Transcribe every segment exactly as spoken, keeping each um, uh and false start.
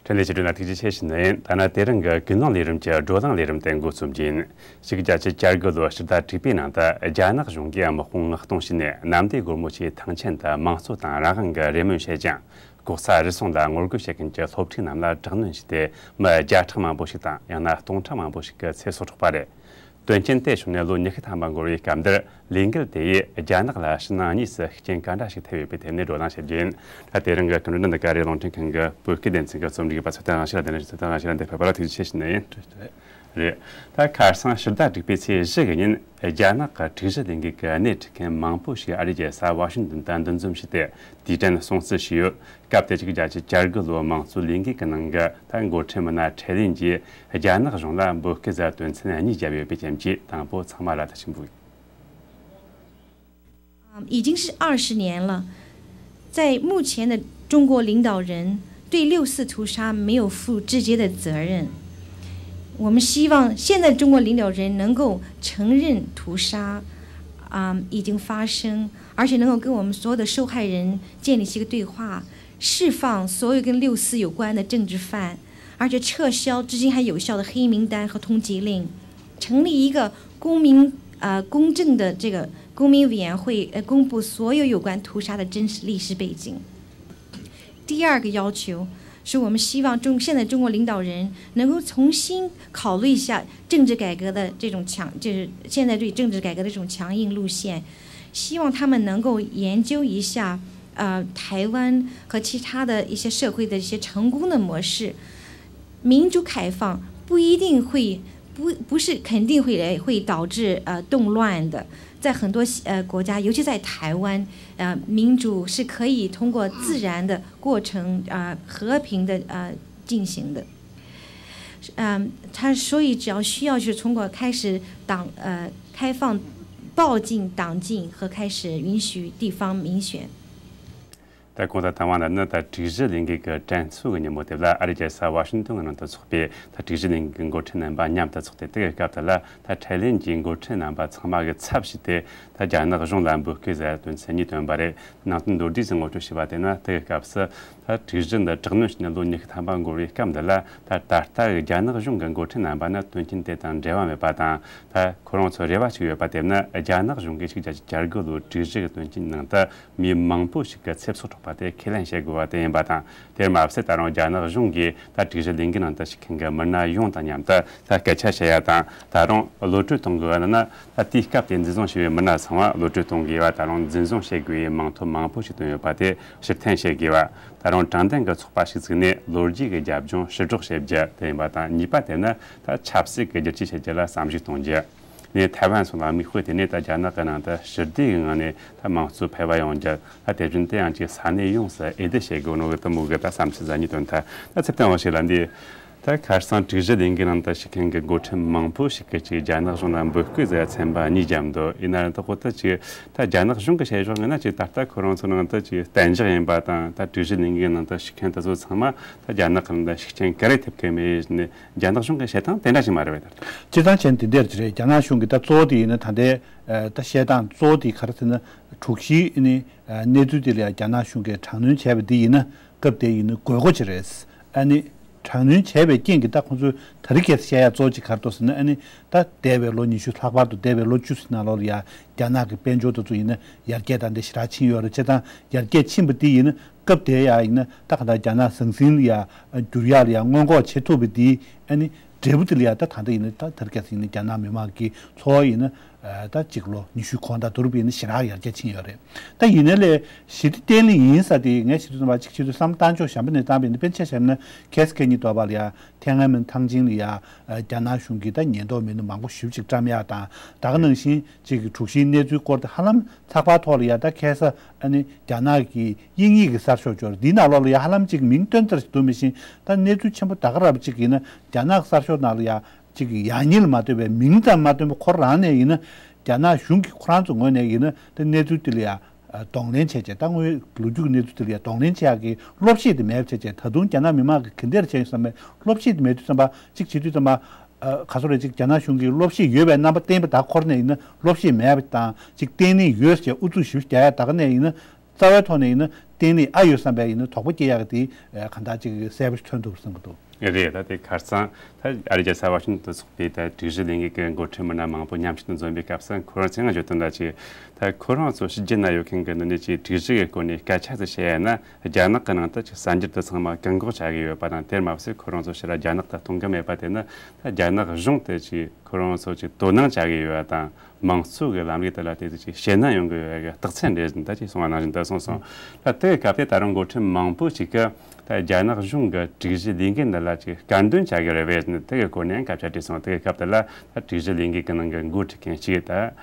འཕྲིན་ལས་ཕྱི་དྲོ་ལ་ཐུགས་རྗེ་ཆེ་ཞུ་ནི་ཡིན། ད་ནི་དེ་རིང་གི་ཀུན་གླེང་ལས་རིམ་གྱི་བགྲོ་གླེང་ལས་རིམ་དེ་འགོ་རྩོམ་རྒྱུ་ཡིན། གཅིག་བརྒྱད་ཅུ་གྱ་དགུ་ལོའི་ཕྱི་ཟླ་དྲུག་པའི་ནང་དུ་རྒྱ་ནག་གཞུང་གིས་དམག་དཔུང་མངགས་གཏོང་བྱས་ནས་གནམ་བདེ་སྒོ་མོ་ཆེའི་ཐང་ཆེན་དུ་དམངས་གཙོ་དང་རང་དབང་གི་རེ་སྨོན་བྱས་ཀྱང་། ལྐོག་ཟ་རུལ་སུངས་ལ་ངོ་རྒོལ་བྱེད་མཁན་གྱི་སློབ་ཕྲུག་རྣམས་ལ་དྲག་གནོན་བྱས་ཏེ་མི་བརྒྱ་ཕྲག་མང་པོ་ཞིག་དང་ཡང་ན་སྟོང་ཕྲག་མང་པོ་ཞིག་གི་ཚེ་སྲོག་འཕྲོག་པ་རེད། དོན་རྐྱེན་དེ་བྱུང་ནས་ལོ་ཉི་ཤུ་ཐམ་པ་འགོར་བའི་སྐབས་འདིར། ལས་འགུལ་དེ་ཡིས་རྒྱ་ནག་ལ་ཕྱི་ནང་གཉིས་སུ་ཤུགས་རྐྱེན་ག་འདྲ་ཞིག་ཐེབས་ཡོད་པའི་ཐད་ནས་བགྲོ་གླེང་བྱེད་རྒྱུ་ཡིན། ད་དེ་རིང་གི་སྐུ་མགྲོན་འདི་ག་རེ་རླུང་འཕྲིན་ཁང་གི་བོད་སྐད་སྡེ་ཚན་གྱི་རྩོམ་སྒྲིག་པ་ཚུལ་ལྡན་དབང་ཕྱུག་ལགས་དེ་ནས་ཚུལ་ལྡན་དབང་ཕྱུག་ལགས་འདི་ཕེབས་པ་ལ་ཐུགས་རྗེ་ཆེ་ཞུ་ནི་ཡིན། རེད། ད་ཁ་སང་ཕྱི་ཟླ་དྲུག་པའི་ཚེས་བཞི་གི་ཉིན་རྒྱ་ནག་གི་དྲུག་བཞི་ལས་འགུལ་གྱི་སྣེ་ཁྲིད་མཁན་མང་པོ་ཞིག་ཨ་རིའི་རྒྱལ་ས་ཝ་ཤིང་ཏོན་དུ་འདུ་འཛོམས་བྱས་ཏེ་དུས་དྲན་སྲུང་བརྩི་ཞུས་ཡོད། སྐབས་དེར་གཅིག་བརྒྱད་ཅུ་གྱ་དགུ་ལོའི་དམངས་གཙོའི་ལས་འགུལ་གྱི་ནང་གི་ད་འགོ་ཁྲིད་མི་སྣ་ཁྲེ་ལིན་གྱིས་རྒྱ་ནག་གཞུང་ལ་འབོད་སྐུལ་ཟ་དོན་ཚན་གཉིས་བརྒྱབ་ཡོད་པའི་རྐྱེན་གྱིས་དང་པོ་ཚང་མ་ལ་ད་ཞིབ་འབུལ།已经是二十年了，在目前的中国领导人对六四屠杀没有负直接的责任。我们希望现在中国领导人能够承认屠杀，啊，已经发生，而且能够跟我们所有的受害人建立起一个对话，释放所有跟六四有关的政治犯，而且撤销至今还有效的黑名单和通缉令，成立一个公民呃公正的这个公民委员会，呃，公布所有有关屠杀的真实历史背景。第二个要求是我们希望中现在中国领导人能够重新考虑一下政治改革的这种强，就是现在对政治改革的这种强硬路线，希望他们能够研究一下，呃，台湾和其他的一些社会的一些成功的模式。民主开放不一定会不不是肯定会会导致呃动乱的，在很多呃国家，尤其在台湾，呃，民主是可以通过自然的过程啊、呃、和平的呃进行的。嗯，他所以只要需要，就是通过开始党呃开放报禁、党禁和开始允许地方民选。ད་གོང་དུ་དང་བ་ན་ནི་ད་དྲུག་བཞི་ལས་འགུལ་གྱི་དྲན་གསོ་གི་ཉིན་མོ་དེ་ལ་ཨ་རིའི་རྒྱལ་ས་ཝ་ཤིང་ཏོན་གྱི་ནང་དུ་འཚོགས་པའི་ད་དྲུག་བཞི་ལས་འགུལ་གྱི་འགོ་ཁྲིད་རྣམ་པ་མཉམ་དུ་འཚོགས་ཏེ། དེ་གི་སྐབས་དེ་ལ་ད་ཁྲེ་ལིན་གྱིས་འགོ་ཁྲིད་རྣམ་པ་ཚང་མ་གི་ཚབ་བྱས་ཏེ་ད་རྒྱ་ནག་གཞུང་ལ་འབོད་སྐུལ་ཟེར་དོན་ཚན་གཉིས་བཏོན་པ་རེད། ནང་དོན་མདོར་བསྡུས་སུ་ངོ་སྤྲོད་བྱས་པ་དེ་ན། དེ་གི་སྐབས་སུ་ད་དྲུག་བཞི་འདི་དྲག་གནོན་བྱས་ནས་ལོ་ཉི་ཤུ་ཐམ་པ་འགོར་བའི་སྐབས་འདི་ལ། ད་ད་ལྟ་གི་རྒྱ་ནག་གཞུང་གི་འགོ་ཁྲིད་རྣམ་པ་ནི་དོན་རྐྱེན་དེ་དང་འབྲེལ་བ་མེད་པ་དང་། ད་ཁོ་རང་ཚོར་རེ་བ་ཞིག་ཡོད་པ་དེ་ནི་རྒྱ་ནག་གཞུང་གིས་གཅིག་བརྒྱད་ཅུ་གྱ་དགུ་ལོའི་དྲུག་བཞི་གི་དོན་རྐྱེན་ནང་དུ་མི་མང་པོ་ཞིག་གི་ཚེ་སྲོག་འཕྲོག་པ་དེ་ཁས་ལེན་བྱེད་དགོས་པ་དེ་ཡིན་པ་དང་། དེར་མ་ཟད་ད་རུང་རྒྱ་ནག་གཞུང་གིས་ད་དྲུག་བཞི་ལས་འགུལ་ནང་དུ་ཞུགས་མཁན་གྱི་མི་སྣ་ཡོངས་དང་མཉམ་དུ་ད་སྐད་ཆ་བཤད་ཡ་དང་། ད་རུང་གློད་གྲོལ་གཏོང་དགོས་པ་ན། ད་དེའི་སྐབས་དེར་འཛིན་བཟུང་བྱས་པའི་མི་སྣ་ཚང་མ་གློད་གྲོལ་གཏོང་དགོས་པ། ད་རུང་འཛིན་བཟུང་བྱེད་དགོས་པའི་མིང་ཐོ་མང་པོ་ཞིག་བཏོན་ཡོད་པ་དེ་ཕྱིར་འཐེན་བྱེད་དགོས་པ། ད་རུང་དྲང་བདེན་གྱི་ཚོགས་པ་ཞིག་བཙུགས་ནས་ལོ་རྒྱུས་ཀྱི་རྒྱབ་ལྗོངས་ཕྱིར་སྒྲོག་བྱེད་རྒྱུ་དེ་ཡིན་པ་དང་། གཉིས་པ་དེ་ནི་ད་ཆབ་སྲིད་ཀྱི་བསྒྱུར་བཅོས་བྱེད་རྒྱུ་ལ་བསམ་གཞིག་གཏོང་རྒྱུ། ནས་ཐའེ་ཝན་སོགས་ལ་དམིགས་དཔེ་བལྟས་ནས་ད་རྒྱ་ནག་གི་ནང་དུ་ཞི་བདེ་གི་ངང་ནས་ད་དམངས་གཙོ་འཕེལ་བ་ཡོང་རྒྱུ། ད་དེ་བཞིན་དེ་ཡང་ཅིག་ས་གནས་ཡོངས་སུ་འོས་བསྡུ་བྱེད་དགོས་ནོ་གི་དུ་མོ་གི་ད་བསམ་ཚུལ་ཟ་ཉིད་དོན་ཐ་ད་ཚེ་བརྟན་བ་ཞིག་ལ་འདི། ད་ཁ་སང་དྲུག་བཞི་ལས་འགུལ་ནང་དུ་ཞུགས་མཁན་གྱི་འགོ་ཁྲིད་མང་པོ་ཞིག་གིས་ཅིག་རྒྱ་ནག་གཞུང་ལ་འབོད་སྐུལ་ཟེར་ཚན་པ་གཉིས་བརྒྱབ་འདུག་ཡིན་ན་ད་ཁོ་ད་ཅིག་ད་རྒྱ་ནག་གཞུང་གི་བཤད་ཕྱོགས་ངོས་ན་ཅིག་ད་ལྟ་ཁོ་རང་ཚོ་ནང་དུ་ཅིག་གཏན་འཇགས་ཡིན་པ་དང་། ད་དྲུག་བཞི་ལས་འགུལ་ནང་དུ་ཞུགས་མཁན་དེ་ཚོ་ཚང་མ་ད་རྒྱ་ནག་གི་ནང་དུ་ཤུགས་རྐྱེན་ག་རེ་ཐེབས་མཁན་མེད་ནས། རྒྱ་ནག་གཞུང་གི་བཤད་སྟངས་དེ་འདྲ་ཞིག་མ་རེད་པས། ད་སྤྱིར་བཏང་བྱས་ན་དེ་འདྲ་ཅིག་རེད། རྒྱ་ནག་གཞུང་གི་ད་གཙོ་བོ་དེ་ཡིན་ན་ད་ལྟའི་ད་བཤད་སྟངས་གཙོ་བོ་དེ་ག་རེ་ཟེར་ན། དྲུག་བཞི་ནི་གནས་ཚུལ་དེ་ལ་ཡང་རྒྱ་ནག་གཞུང་གིས་དྲག་གནོན་བྱས་པ་འདི་ཡིན་ན། སྐབས་དེ་ཡིན་ན་དགོས་མཁོ་ཅིག་རེད། ཨ་ནི་དྲག་གནོན་བྱས་པའི་རྐྱེན་གྱིས་ད་ཁོང་ཚོས་ད་རེས་གལ་སྲིད་བཤད་ཡ་གཙོ་བོ་ཅིག་ག་རེ་འདུག་ཟེར་ན། ཨ་ནི་ད་འདས་པའི་ལོ་ཉི་ཤུ། ལྷག་པར་དུ་འདས་པའི་ལོ་བཅུ་ཙམ་ནང་ལོགས་ལ་ཡང་རྒྱ་ནག་གི་དཔལ་འབྱོར་དེ་ཚོ་ཡིན་ན་ཡར་རྒྱས་དང་དེ་ཞེ་དྲག་ཕྱིན་ཡོད་རེད། བྱས་ཙང་ཡར་རྒྱས་ཕྱིན་པ་དེ་ཡིན་ན། སྐབས་དེ་ཡང་ཡིན་ན་ད་ག་ད་རྒྱ་ནག་ཟང་ཟིང་ལ་ཡང་འགྱུར་ཡག་ལ་ཡང་སྔོན་འགོག་བྱེད་ཐུབ་པ་དེ། ཨ་ནི་འབྲས་བུ་དེ་ལ་ཡང་ད་ད་ལྟ་ཡིན་ན་ད་དེར་གལ་སྲིད་ཡིན་ན་རྒྱ་ནག་མི་མང་གི་འཚོ་བ་ཡིན་ན། ཨ་ད་གཅིག་ལོ་ཉི་ཤུ་གོང་དང་བསྡུར་བ་ཡིན་ན་ཞེ་དྲག་ཡར་རྒྱས་ཕྱིན་ཡོད་རེད། ད་ཡིན་ནའི་ལས་ཞི་བདེ་བརྟན་ལྷིང་ཡིན་ས་དེ་ངས་བྱེད་དུས་ཙམ་པ་གཅིག་བྱེད་དུས་བསམ་བློ་བཏང་ཕྱོགས་གཞན་པ་ནས་བཏང་བ་ཡིན་ན། དཔེར་ན་ཆ་བཞག་ན་ཁེ་སི་ཁེ་ཉི་ཏོ་བ་ལ་ཡ་ཐེ་ཝན་མིན་ཐང་ཅིང་ལ་ཡ་རྒྱ་ནག་གཞུང་གིས་ད་ཉེན་རྟོག་མི་སྣ་མང་པོ་ཞེ་པོ་ཅིག་བཀྲམ་ཡག་དང་། ད་ག་ནང་བཞིན་གཅིག་གི་དྲུག་བཞིའི་གནས་ཚུལ་སྐོར་དེ་ཧ་ལམ་ཚགས་པར་ཐོག་ལ་ཡ་ད་ཁ་སང་ཨ་ནི་རྒྱ་ནག་གི་དབྱིན་ཡིག་གི་གསར་ཤོག་ཅིག་ཡོད་རེད། འདིའི་ནང་ལོགས་ལ་ཡ་ཧ་ལམ་གཅིག་མིང་བཏོན་ཚར་ཞིག་འདུག་མི་ཤེས། ད་གནས་ཚུལ་ཆེན་པོ་ད་ག་རང་ཅིག་ཡིན་ན་རྒྱ་ནག་གི་གསར་ཤོག་ནང་ལ་ཡ་གཅིག་གི་ཡང་སྙིང་ལ་མ་ལྟོས་པའི་མིང་ཙམ་མ་བཏོན་པ། ཁོ་རང་ནས་ཡིན་ན་རྒྱ་ནག་གཞུང་གི་ཁོ་རང་ཚོ་ངོས་ནས་ཡིན་ན་ད་གནས་ཚུལ་དེ་ལ་ཡ་གདོང་ལེན་བྱས་བྱས། ད་དངོས་ཡོད་ལོ་རྒྱུས་ཀྱི་གནས་ཚུལ་དེ་ལ་ཡ་གདོང་ལེན་བྱེད་ཡག་གི་བློ་ཤེད་དེ་མེད་པ་བྱས་བྱས། ད་དུང་རྒྱ་ནག་མི་མང་གི་ག་འདྲ་བྱས་ཡོད་བསམ་པའི་བློ་ཤེད་དེ་མེད་དུས་ཙམ་པ། གཅིག་བྱེད་དུས་ཙམ་པ། ཨ་ག་ཚོད་རེད། ཅིག་རྒྱ་ནག་གཞུང་གིས་བློ་ཤེད་ཡོད་པའི་རྣམ་པ་བསྟན་པ་དག་ཁོ་རང་ནས་ཡིན་ན་བློ་ཤེད་མེད་པ་དང་། ཅིག་བསྟན་ནས་ཡོད་ཟེར་ཨུ་ཚུགས་ཞེ་པོ་རྒྱག་ཡ་དག་ནས་ཡིན་ན། རྩ་བའི་ཐོག་ནས་ཡིན་ན་ བརྟེན་ནས་ཨ་ཡོད་བསམ་པའི་ཡིན་ན་དོགས་པ་སྐྱེ་ཡག་གི་དེ་གང་ལྟར་ཅིག་གསལ་པོ་ཞིག་ཐོན་ཐུབ་བསམ་གི་འདུག། རེད། ད་དེ་ཁ་སང་ད་ཨ་རིའི་རྒྱལ་ས་ཝ་ཤིང་ཏོན་དུ་ཚོགས་པའི་ད་སྒྲིག་གཞི་ལས་འགུལ་གྱི་འགོ་ཁྲིད་མི་སྣ་མང་པོ་མཉམ་ཞུགས་དུ་འཛོམས་པའི་སྐབས་སུ་ཁོ་རང་ཚོས་ང་བརྗོད་དོན་ལ་ཅིག་ད་ཁོ་རང་ཚོ་ཕྱི་རྒྱལ་ན་ཡོད་མཁན་གྱི་འདི་ནས་ཅིག་སྒྲིག་གཞི་གི་སྐོར་ནས་སྐད་ཆ་ཟིག་བཤད་ཡ་ན། རྒྱ་ནག་གི་ནང་དུ་ཅིག་གསར་འགྱུར་དེ་ཚང་མ་བཀག་འགོག་བྱ་གི་ཡོད་པ་དང་། དེར་མ་ཟད་ཁོ་རང་ཚོ་ཕྱིར་ར་རྒྱ་ནག་ཏུ་གཏོང་གི་མེད་པ་དེ་ནི་ད་རྒྱ་ནག་གཞུང་དེ་ཅིག་ཁོ་རང་ཚོ་ཅིག་དོ་སྣང་བྱ་གི་ཡོད་པ་དང་། མང་གཙོ་གི་ལམ་ལུགས་དེ་ལ་དེ་ཚོ་ཅིག་ཞེད་སྣང་ཡོང་གི་ཡོད་པའི་རྟགས་མཚན་རེད་ཟེར་ད་ཅིག་གསུངས་པ་ནང་བཞིན་དུ་གསུངས་སོང་། ད་དེའི་སྐབས་དེ་ད་རུང་འགོ་ཁྲིད་མང་པོ་ཅིག་གིས་ད་རྒྱ་ནག་གཞུང་གི་སྒྲིག་གཞི་ལས་འགན་འདི་ལ་ཅིག་དཀར་འདོན་བྱ་གི་རེད་པས་ཟེར་དེ་གི་སྐོར་ནས་སྐད་ཆ་དྲིས་སོང་། དེ་གི་སྐབས་དེ་ལ་ད་སྒྲིག་གཞི་ལས་འགན་གི་ནང་གི་འགོ་ཁྲིད་མཁན་ཅིག་ད་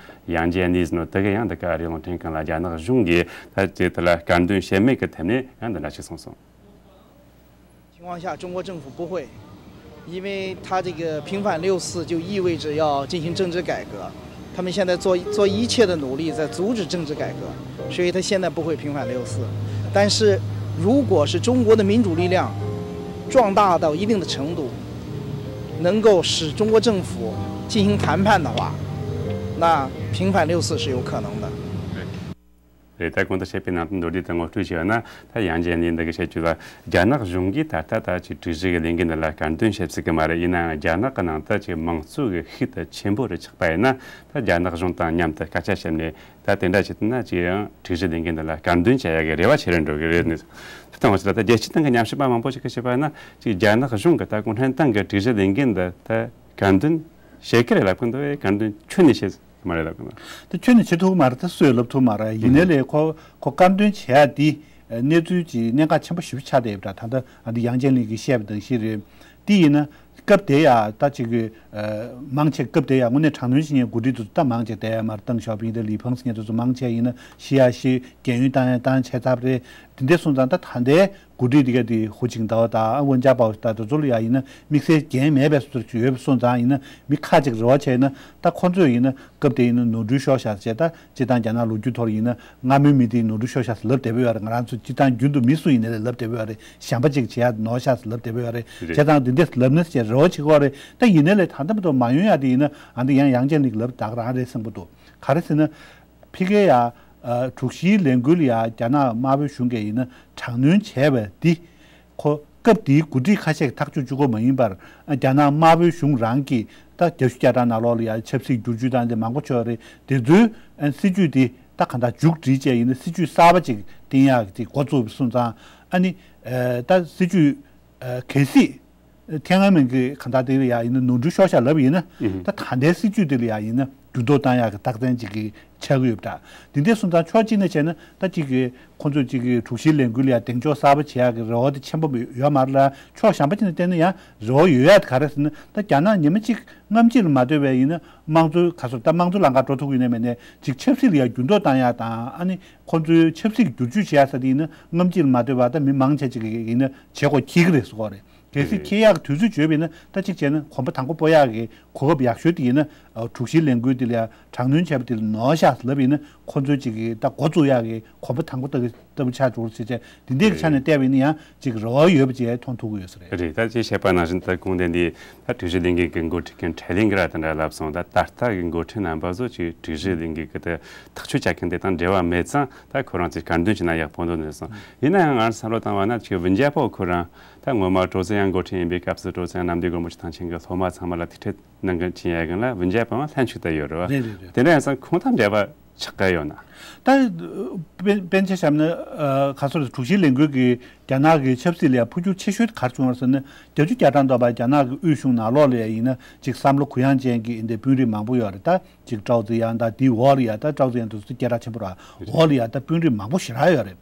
ཡང་ཅན་ལི་ཟེར་ནོ་དེ་གི་ཡང་འདི་ག་རེ་རླུང་འཕྲིན་ཁང་ལ་རྒྱ་ནག་གཞུང་གིས་ད་ཅིག་དེ་ལ་དཀར་འདོན་བྱེད་མེད་ཀྱི་ཐད་ནས་ཡང་འདི་འདྲ་ཞིག་གསུངས་སོང་། 情况下，中国政府不会，因为他这个平反六四就意味着要进行政治改革，他们现在做做一切的努力在阻止政治改革，所以他现在不会平反六四。但是，如果是中国的民主力量壮大到一定的程度，能够使中国政府进行谈判的话，那平反六四是有可能的。 རེད། ད་གོང་དུ་བཤད་པའི་ནང་དོན་མདོར་བསྡུས་དེ་ངོ་སྤྲོད་བྱས་ན། ད་ཡང་ཅན་ལི་འདི་གི་བཤད་རྒྱུ་ལ་རྒྱ་ནག་གཞུང་གིས་ད་ལྟ་ད་ཅིག་སྒྲིག་གཞི་གི་ལས་འགན་འདི་ལ་དཀར་འདོན་བྱེད་སྲིད་གི་མ་རེད། ཡིན་ནའང་རྒྱ་ནག་གི་ནང་ད་ཅིག་མང་གཙོ་གི་ཤུགས་དེ་ཆེན་པོ་རུ་ཆགས་པ་ཡིན་ན། ད་རྒྱ་ནག་གཞུང་དང་མཉམ་དུ་སྐད་ཆ་བཤད་ནས་ད་དེ་འདྲ་བྱེད་ཐུབ་ན་ཅིག་ཡང་སྒྲིག་གཞི་ལས་འགན་འདི་ལ་དཀར་འདོན་བྱ་ཡག་གི་རེ་བ་ཆེ་རུ་འགྲོ་གི་རེད། ནི་དེ་ལྟ་བ་ཞིག་ལ་ད་རྒྱལ་སྤྱིའི་སྟེང་གི་ཉམས་ཞིབ་པ་མང་པོ་ཞིག་གིས་བཤད་པ་ཡིན་ན། ཅིག་རྒྱ་ནག་གཞུང་གིས་ད་གུང་ཁྲན་ཏང་གི་སྒྲིག་གཞི་ལས་འགན་འདི་ད་དཀར་འདོན་བྱེད་ཀྱི་རེད་ལབ་གི་འདུག་བས། དཀར་འདོན་ཁྱོན་ནས་བྱེད་མ་རེད་ལབ་གི་འདུག། དེ་ཁྱོན་ནས་བྱེད་ཐུབ་ཀྱི་མ་རེད། ད་སུས་ལབ་ཐུབ་མ་རེད། ཡིན་ནའི་ལས་ཁོ་ཁོ་དཀར་འདོན་བྱེད་ཡ་འདི་གནས་ཚུལ་གྱི་གནད་འགག་ཆེན་པོ་ཞེ་པོ་ཆགས་བསྡད་ཡོད་པ་འདྲ། ད་ལྟ་ཨ་འདི་ཡང་ཅན་ལི་གིས་བཤད་པ་དང་ཞིག་རེད། དེ་ཡིན་ན་སྐབས་དེ་ཡ་ད་ཅིག་གི་མང་ཆེ་སྐབས་དེ་ཡ་དངོས་གནས་དྲག་གནོན་བྱེད་མཁན་འགོ་ཁྲིད་དེ་ཚོ་ད་མང་ཆེ་བསྡད་ཡ་མ་རེད། ཏེང་ཞའོ་ཕིང་དང་ལི་ཕང་ཟེར་མཁན་དེ་ཚོ་མང་ཆེ་ཡིན་ན་ཤི་ཡ་ཤི། རྒས་ཡོལ་བཏང་ཡ་བཏང་བྱས་ཚར་རེད། དེ་འདྲ་སོང་ཙང་ད་ད་ལྟའི་འགོ་ཁྲིད་དེ་ག་དེ་ཧུའུ་ཅིན་ཏའོ་དང་ཝུན་ཅཱ་པའོ་ད་དེ་ཚོ་ལ་ཡ་ཡིན་ན་དམིགས་བསལ་འགན་མེད་པའི་བཟོ་འདྲ་ཅིག་ཡོད་པ་སོང་ཙང་། ཡིན་ན་མི་ཁག་ཅིག་རེ་བ་བྱས་ན་ད་ཁོ་ཚོས་ཡིན་ན་སྐབས་དེ་ཡིན་ན་ནོར་འཁྲུལ་ཤོར་ཤག་ཟེར། ད་སྤྱིར་བཏང་རྒྱ་ནག་ལོ་རྒྱུས་ཐོག་ལ་ཡིན་ན་སྔ་མོའི་མི་དེའི་ནོར་འཁྲུལ་ཤོར་ཤག་ཟེར་ལབ་བསྡད་པ་ཡོད་རེད། ང་རང་ཚོ་སྤྱིར་བཏང་རྒྱུན་དུ་མི་སུ་ཡིན་ནའི་ལབ་བསྡད་པ་ཡོད་རེད། གཞན་པ་ཅིག་བྱེད་ཡ་ནོར་ཤག་ཟེར་ལབ་བསྡད་པ་ཡོད་རེད། བྱས་ཙང་འདི་འདྲས་ལབ་ན་ཟེར་རེ་བ་བྱེད་ཀྱི་ཡོད་རེད། ད་ཡིན་ནའི་ལས་ད་ལྟ་བར་དུ་མ་ཡོང་ཡ་དེ་ཡིན་ན་ཨ་འདི་ཡང་ཡང་ཅན་ལི་ལབ་ད་ག་རང་རེད་བསམ་གྱི་འདུག། ག་རེ་ཟེར་ན། ཕ་གིའི་ཡ། ཨ། དྲུག་བཞིའི་ལས་འགུལ་ལ་ཡ་རྒྱ་ནག་དམར་པོའི་གཞུང་གིས་ཡིན་ན་དྲག་གནོན་བྱས་པ་འདི། ཁོ་སྐབས་དེའི་འགོ་ཁྲིད་ཁ་ཤས་ཀྱིས་ཐག་གཅོད་བཅུག་གི་མ་ཡིན་པར། ཨ། རྒྱ་ནག་དམར་པོའི་གཞུང་རང་གིས་ད་བརྒྱད་ཅུ་གྱ་གྲངས་ནང་ལོགས་ལ་ཡ་ཆབ་སྲིད་བསྒྱུར་བཅོས་དང་དེ་མང་པོ་བྱུང་བ་རེད། དེ་ཚོའི། ཨ། སྲིད་ཇུས་དེ་ད་གང་ལྟར་མཇུག་སྒྲིལ་བྱས་ཡིན་ན་སྲིད་ཇུས་གསར་པ་ཅིག་བཏིང་ཡག་ཅིག་འགོ་བཙུགས་པ་སོང་ཙང་། ཨ་ནི། ཨ། ད་སྲིད་ཇུས། ཨ། གལ་སྲིད། ཐེན་ཨན་མེན་གྱི་གང་ལྟར་དེ་ལ་ཡ་ཡིན་ན་ནོར་འཁྲུལ་ཤོར་ཤག་ལབ་ཡིན་ན། ད་ད་ལྟའི་སྲིད་ཇུས་དེ་ལ་ཡ་ཡིན་ན་འགྱུར་ལྡོག་བཏང་ཡག་གི་རྟགས་མཚན་ཅིག་གི་ཆགས་ཀྱི་ཡོད་པ་འདྲ། འདི་འདྲས་སོང་ཙང་ཕྱོགས་གཅིག་ནས་བྱས་ན་ད་ཅིག་གི་ཁོང་ཚོས་ཅིག་གི་དྲུག་བཞིའི་ལས་འགུལ་ལ་ཡ་གདེང་འཇོག་གསར་པ་བྱེད་ཡག་གི་རེ་བ་དེ་ཆེན་པོ་ཡོད་མ་རེད་ལ། ཕྱོགས་གཞན་པ་ཅིག་ནས་བལྟས་ན་ཡང་རེ་བ་ཡོད་ཡག་དེ་ག་རེ་ཟེར་ན། ད་རྒྱ་ནག་ཉི་མ་གཅིག་སྔ་ཕྱི་ལ་མ་ལྟོས་པའི་ཡིན་ན་དམངས་གཙོའི་ག་ཚོད་ད་དམངས་གཙོ་ལམ་ཁ་འགྲོ་ཐུབ་ཀྱི་ཡོད་ན་མེད་ན་ཅིག་ཆབ་སྲིད་ལ་ཡ་འགྱུར་ལྡོག་བཏང་ཡག་དང་། ཨ་ནི་ཁོང་ཚོའི་ཆབ་སྲིད་ཀྱི་བསྒྱུར་བཅོས་བྱེད་ཡག་ས་དེ་ཡིན་ན་སྔ་ཕྱི་ལ་མ་ལྟོས་པ་ད་མི་མང་ཆེ་ཅིག་གི་ཡིན་ན་བྱེད་སྒོ་འཁེལ་གྱི་རེད་ཟེར་གྱི་ཡོད་རེད། གལ་སྲིད་འཁེལ་ཡག་གི་དུས་ཚོད་བརྗོད་པ་ཡིན་ན་ད་གཅིག་བྱས་ན་གོམ་པ་དང་པོ་སྤོ་ཡག་གི་གོ་སྐབས་ཡག་ཤོས་དེ་ཡིན་ན། ཨ། དྲུག་བཞིའི་ལས་འགུལ་དེ་ལ་ཡ་དྲག་གནོན་བྱས་པ་དེ་ལ་ནོར་ཤག་ལབ་ཡིན་ན་ཁོ་ཚོས་ཅིག་གི་ད་འགོ་བཙུགས་ཡག་གི་གོམ་པ་དང་པོ་ལྟ་བུ་ལྟ་བུ་ཆགས་འགྲོ་ཟེར་བྱས། དེ་འདྲའི་གི་ཆ་ནས་བལྟས་པ་ཡིན་ན་ཡང་ཅིག་རེ་བ་ཡོད་པ་ཅིག་མཐོང་ཐུབ་ཀྱི་ཡོད་ས་རེད། རེད། ད་ཅེས་བཤད་པ་ནང་བཞིན་ད་གོང་དེ་འདི་ད་དྲུག་བཞིའི་ལས་འགུལ་གྱི་འགོ་ཁྲིད་མཁན་ཁྲེ་ལིང་གི་ར་དེ་འདྲ་ལབ་སོང་། ད་ད་ལྟ་གི་འགོ་ཁྲིད་རྣམ་པ་ཚོ་ཅིག་དྲུག་བཞིའི་ལས་འགུལ་གྱི་ད་ཐག་གཅོད་བྱ་མཁན་དེ་དང་འབྲེལ་བ་མེད་ཙང་། ད་ཁོ་རང་ཚོས་དཀར་འདོན་བྱས་ན་ཡག་པོ་འདུག་ནས་སོང་། ཡིན་ན་ཡང་ང་རང་བསམ་བློ་བཏང་བ་ན་ཅིག་ཝུན་ཅཱ་པའོ་ཁོ་རང་ད་སྔོན་མ་ཀྲོའུ་ཙེ་ཡང་འགོ་ཁྲིད་ཡིན་པའི་སྐབས་སུ་ཀྲོའུ་ཙེ་ཡང་གནམ་བདེ་སྒོ་མོ་ཆེ་ཐང་ཆེན་གྱི་སློབ་མ་ཚང་མ་ལ་ཐུག་འཕྲད་གནང་མཁན་ཆིང་ཡ་གིན་ལ་ཝུན་ཅཱ་པའོ་ལྷན་ཅིག་ཏུ་ཡོད་རེད་བ། རེད་རེད་རེད། དེ་འདྲ་ཡིན་ཙང་ཁོང་དང་འབྲེལ་བ་ཆགས་ཀྱི་ཡོད་ན། ད་དཔེ་དཔེ་ཆ་བཞག་ན། ཨ། ག་ཚོད་རེད། དྲུག་བཞིའི་ལས་འགུལ་གྱིས་རྒྱ་ནག་གི་ཆབ་སྲིད་ལ་ཡང་འཕོ་འགྱུར་ཆེ་ཤོས་དེ་ག་རེ་བྱུང་བ་རེད་ཟེར་ན། བརྒྱད་ཅུ་གྱ་གྲངས་ཐོག་པ་རྒྱ་ནག་གི་དབུས་གཞུང་ནང་ལོགས་ལ་ཡང་ཡིན་ན་ཅིག་བསམ་བློ་གུ་ཡངས་ཅན་གྱི་འདི་དཔོན་རིགས་མང་པོ་ཡོད་རེད། ད་ཅིག་ཀྲའོ་ཙེ་ཡང་དང་དེའི་འོག་ལ་ཡང་། ད་ཀྲའོ་ཙེ་ཡང་དེ་ཚོ་སྐད་གྲགས་ཆེན་པོ་རེད། འོག་ལ་ཡང་ད་དཔོན་རིགས་མང་པོ་ཞེ་དྲག་ཡོད་རེད།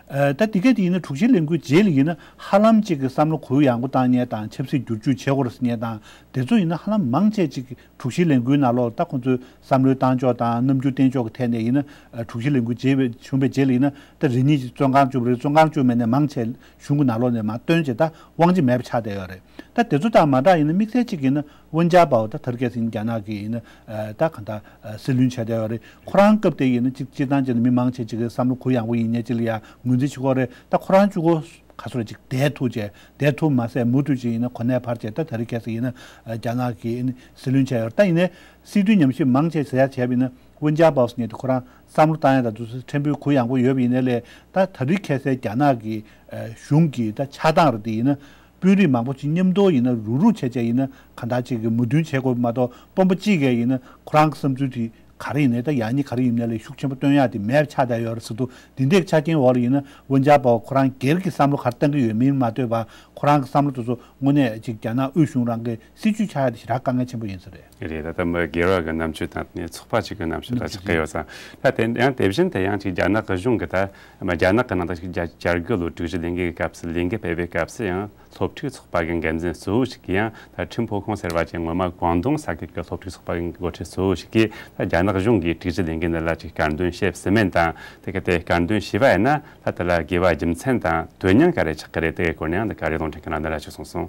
ཨ། ད་དེ་ག་དེ་ཡིན་ན་དྲུག་བཞིའི་ལས་འགུལ་རྗེས་ལ་ཡིན་ན་ཧ་ལམ་ཅིག་གི་བསམ་བློ་གུ་ཡངས་པོ་བཏང་མཁན་དང་ཆབ་སྲིད་བསྒྱུར་བཅོས་བྱེད་དགོས་རེད་ཟེར་མཁན་དང་དེ་ཚོ་ཡིན་ན་ཧ་ལམ་མང་ཆེ་ཅིག་གི་དྲུག་བཞིའི་ལས་འགུལ་ནང་ལོགས་ད་ཁོང་ཚོའི་བསམ་བློའི་བཏང་ཕྱོགས་དང་རྣམ་འགྱུར་བསྟན་ཕྱོགས་ཀྱི་ཐད་ནས་ཡིན་ན། ཨ། དྲུག་བཞིའི་ལས་འགུལ་རྗེས་བྱུང་བའི་རྗེས་ལ་ཡིན་ན་ད་རེ་གཉིས་ཀྱི་བཙོན་ཁང་བཅུག་པ་རེད། བཙོན་ཁང་བཅུག་མེད་ནས་མང་ཆེ་གཞུང་གི་ནང་ལོགས་ནས་མར་བཏོན་བྱས་ད་དབང་ཆ་མེད་པ་ཆགས་བསྡད་ཡོད་རེད། ད་དེ་ཚོ་དང་མ་འདྲ་ཡིན་ན་དམིགས་བསལ་གཅིག་ཡིན་ན་ཝུན་ཅཱ་པའོ་ད་དེ་རིང་ཁ་སང་རྒྱ་ནག་གི་ཡིན་ན། ཨ། ད་གང་ལྟར་སྲིད་བློན་བྱས་བསྡད་ཡོད་རེད། ཁོ་རང་སྐབས་དེ་ཡིན་ན་ཅིག་སྤྱིར་བཏང་བྱས་ན་མི་མང་ཆེ་ཅིག་གི་བསམ་བློ་གུ་ཡངས་པོ་ཡིན་མཁན་ཅིག་ལ་ཡ་ངོས་འཛིན་བྱེད་ཀྱི་ཡོད་རེད། ད་ཁོ་རང་གཅིག་པོ་ག་ཚོད་རེད་ཅིག་བསྡད་ཐུབ་བྱས། བསྡད་ཐུབ་མ་ཟད་མུ་མཐུད་ཅིག་ཡིན་ན་གོ་གནས་འཕར་བྱས། ད་དེ་རིང་ཁ་སང་ཡིན་ན་རྒྱ་ནག་གི་སྲིད་བློན་བྱས་ཡོད་རེད། ད་ཡིན་ནའི་སྲིད་དོན་ཉམས་ཞིབ་མང་ཆེ་ཟེར་ཡ་བྱས་པ་ཡིན་ན། ཝུན་ཅང་པའོ་ཟེར་མཁན་དེ་ཁོ་རང་བསམ་བློ་བཏང་ཡ་དང་དུས་ཚོད་ཕྲན་བུ་གུ་ཡངས་པོ་ཡོད་པ་ཡིན་ནའི་ལས། ད་ད་རེས་ཁ་སང་རྒྱ་ནག་གི་ཨ་གཞུང་གི་ད་ཆགས་སྟངས་རེད། དེ་ཡིན་ན་དཔོན་རིགས་མང་པོ་ཅིག་མཉམ་དུ་ཡིན་ན་རུག་རུག་བྱས་བྱས་ཡིན་ན་གང་ལྟར་ཅིག་གི་མོས་མཐུན་བྱེད་དགོས་པ་མ་གཏོགས། དཔོན་པོ་གཅིག་གིས་ཡིན་ན་ཁོ་རང་གི་བསམ་ཚུལ་དེ་ག་རེ་ཡིན་ནའི་ད་ཡག་ཉེས་ག་རེ་ཡིན་ནའི་ལས་ཤུགས་ཆེན་པོ་སྟོན་ཡ་དེ་མེད་པ་ཆགས་བསྡད་ཡོད་རེད་ཟེར་འདུག་འདི་འདྲའི་ཆ་རྐྱེན་འོག་ལ་ཡིན་ན་ཝུན་ཅང་པའོ་ཁོ་རང་སྒེར་གྱི་བསམ་བློ་ག་རེ་བཏང་གི་ཡོད་མིན་མ་ལྟོས་པར། ཁོ་རང་གི་བསམ་བློ་དེ་ཚོ་དངོས་གནས་ཅིག་རྒྱ་ནག་དབུས་གཞུང་རང་གི་སྲིད་བྱུས་ཆགས་ཡ་དེ་ཞེ་དྲག་དཀའ་ངལ་ཆེན་པོ་ཡིན་ས་རེད། རེད། ད་ལྟ་མི་སྒེར་བ་གི་རྣམ་དཔྱོད་དང་ནི་ཚོགས་པ་ཞིག་གི་རྣམ་དཔྱོད་ལ་ཆགས་ཀྱི་ཡོད་ཙང་། ད་དེ་ཡང་དེ་བཞིན་དུ་ཡང་ཅིག་རྒྱ་ནག་གི་གཞུང་གི་ད་རྒྱ་ནག་གི་ནང་ད་ཞིག་བརྒྱ་དགུ་ལོའི་དྲུག་ཅུ་ལས་འགུལ་གྱི་སྐབས་སུ་ལས་འགུལ་སྤེལ་བའི་སྐབས་སུ་ཡང་སློབ་ཕྲུག་ཚོགས་པ་གི་འགན་འཛིན་གཙོ་བོ་ཞིག་གིས་ཡང་ད་ཁྲིན་ཕོ་ཁོང་ཟེར་བ་ཅིག་སྔོན་མ་ཀོང་ཏུང་ས་ཁུལ་གྱི་སློབ་ཕྲུག་ཚོགས་པ་གི་འགོ་ཁྲིད་གཙོ་བོ་ཞིག་གིས་ད་རྒྱ་ནག་གཞུང་གིས་དྲུག་ཅུ་ལས་འགུལ་འདི་ལ་ཅིག་དཀར་འདོན་བྱས་ཟིན་མིན་དང་། དེ་ག་དེ་དཀར་འདོན་བྱས་པ་ཡིན་ན་ད་དེ་ལ་དགེ་བ་རྒྱུ་མཚན་དང་དོན་སྙིང་ག་རེ་ཆགས་ཀྱི་རེད། དེ་གའི་སྐོར་ནས་ཡང་འདི་ག་རེ་རླུང་འཕྲིན་ཁང་ལ་འདི་ལ་ཅིག་གསུངས་སོང་།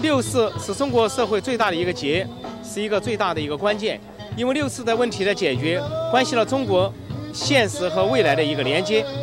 六四是中国社会最大的一个结，是一个最大的一个关键。因为六四的问题的解决，关系到中国现实和未来的一个连接。